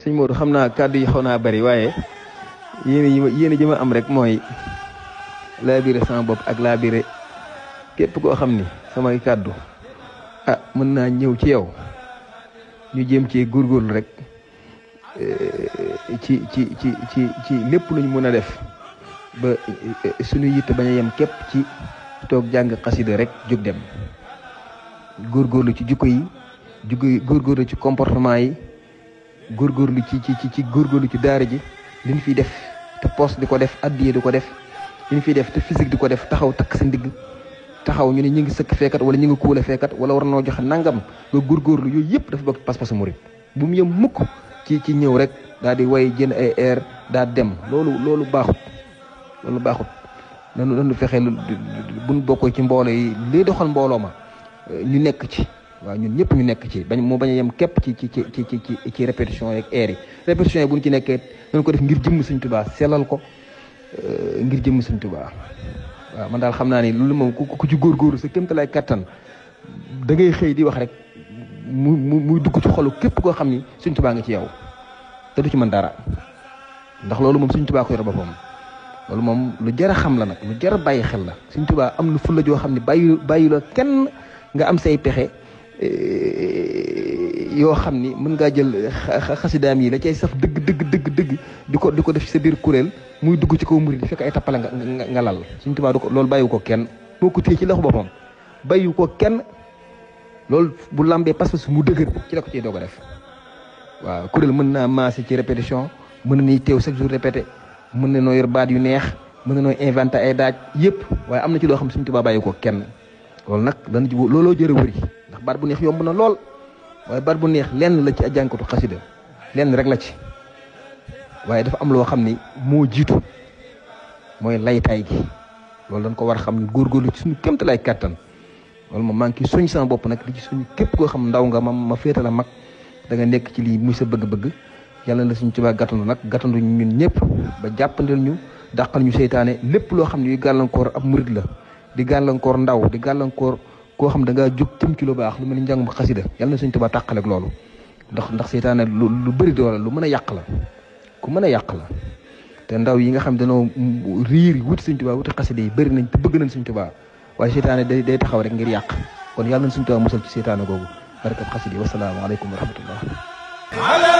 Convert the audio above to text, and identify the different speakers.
Speaker 1: sëñ Modou xam naa kàddu yi xaw naa bari waaye yéen ji ma am rek mooy laabire sama bopp ak laabire képp koo xam ni samay kàddu mën naa ñëw ci yow ñu jéem ci góorgóorlu rek ci lépp luñ mën a def ba suñu yitte bañ a yem képp ci toog jàng xasida rek jóg dem góorgóorlu ci jikko yi góorgóorlu ci comportement yi góorgóorlu ci góorgóorlu ci daara ji liñ fiy def te poste di ko def addiye di ko def liñ fiy def te physique di ko def taxaw takk sa ndigg taxaw ñu ne ñu ngi sëkk feekat wala ñu ngi kuule feekat wala war noo joxe nangam nga góorgóorlu yooyu yëpp dafa bokk pas-pasu murit bu mu yem mukk ci ñëw rek daal di way jën ay air daa dem loolu baaxut nanu fexe buñ bokkoo ci mboolo yi lii doxal mbooloo ma ñu nekk ci waaw ñun ñëpp ñu nekk ci bañ a yem képp ci répétition yeeg air yi répétition yi buñ ci nekkee dañ ko def ngir jëmm Sëñ Tuubaa sellal ko ngir jëmm Sëñ Tuubaa waaw man daal xam naa ni loolu moom ku ci góorgóorlu sa kéemtalaay kattan da ngay xëy di wax rek muy dugg ci xolu képp koo xam ni Sëñ Tuubaa nga ci yow te du ci mën dara ndax loolu moom Sëñ Tuubaa ko yor boppam loolu moom lu jar a xam la nag lu jar a bàyyi xel la Sëñ Tuubaa am na fulla joo xam ne bàyyi la kenn nga am say pexe yoo xam ni mën ngaa jël xasidaam yi la cay saf dëgg di ko def ci sa biir kuréel muy dugg ci kaw murid di fekk ay tappale nga lal Sëñ Tuubaa loolu bàyyiwu ko kenn moo ko téye ci loxo boppam bàyyiwu ko kenn loolu bu lambee pas-pas mu dëgër ci la ko ciy doog a def waaw kuréel mën naa maase ci répétition mën na ni teew chaque jour répété mën na noo yor baat yu neex mën na noo inventé ay daaj yëpp waaye am na ci loo xam Sëñ Tuubaa bàyyi ko kenn loolu nag dana ci looloo jër a wëri ndax baat bu neex yomb na lool waaye baat bu neex lenn la ci ajànkatu xasida lenn rek la ci waaye dafa am loo xam ni moo jiitu mooy laytaay gi loolu dañ ko war a xam ni góorgóorlu ci suñu kéemtalaay kàttan loolu moom maa ngi ciy soñ sama bopp nag di ci suñu képp koo xam ndaw nga ma féetal a mag da nga nekk ci lii muy sa bëgg-bëgg yàlla na Sëñ Tuubaa gàttandu nag gàttandu ñun ñëpp ba jàppandil ñu dàqal ñu seytaane lépp loo xam ne yu gàllankoor ab murid la di gàllankoor ndaw di gàllankoor koo xam da ngaa jóg tim ci lu baax lu mel ni njàngum xasida yàlla na Sëñ Tuubaa tàqale ak loolu ndax seytaane lu bëri doole lu mën a yàq la ku mën a yàq la te ndaw yi nga xam dañoo riir wuti Sëñ Tuubaa wuti xasida yi bëri nañ te bëgg nañ Sëñ Tuubaa waaye seytaane day taxaw rek ngir yàq kon yàlla na Sëñ Tuubaa musal ci seytaane googu barkat xasida yi wasalaamaaleykum wa rahmatullah